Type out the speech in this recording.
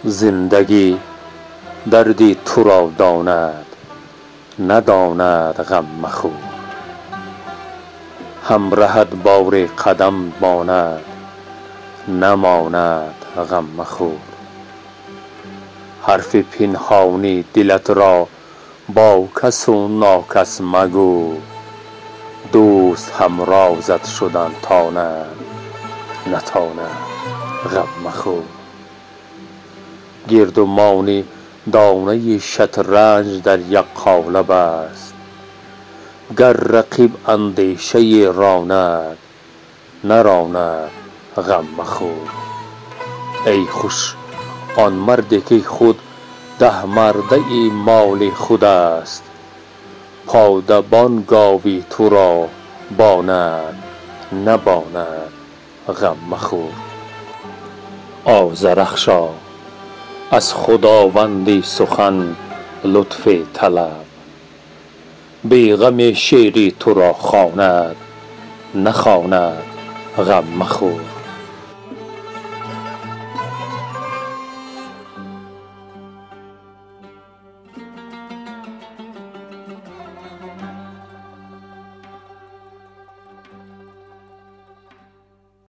Зиндагӣ дарди туро донад, надонад, ғам махӯр. Ҳамраҳат бори қадам монад, намонад, ғам махӯр. Ҳарфи пинҳони дилат ро бо касу нокас магӯ. Дӯст ҳамрозат шудан тонад, натонад, ғам махӯр. Гирдумони донаи шатранҷ дар як қолаб аст. Гар рақиб андешае ронад, наронад, ғам махӯр. Эй хуш он марде ки худ 10 мардаи моли худ аст. Подабон гови туро бонад, набонад, ғам махӯр. Озарахшо, аз худованди сухан лутфе талаб. Беғаме шеъри туро хонад, нахонад, ғам махӯр.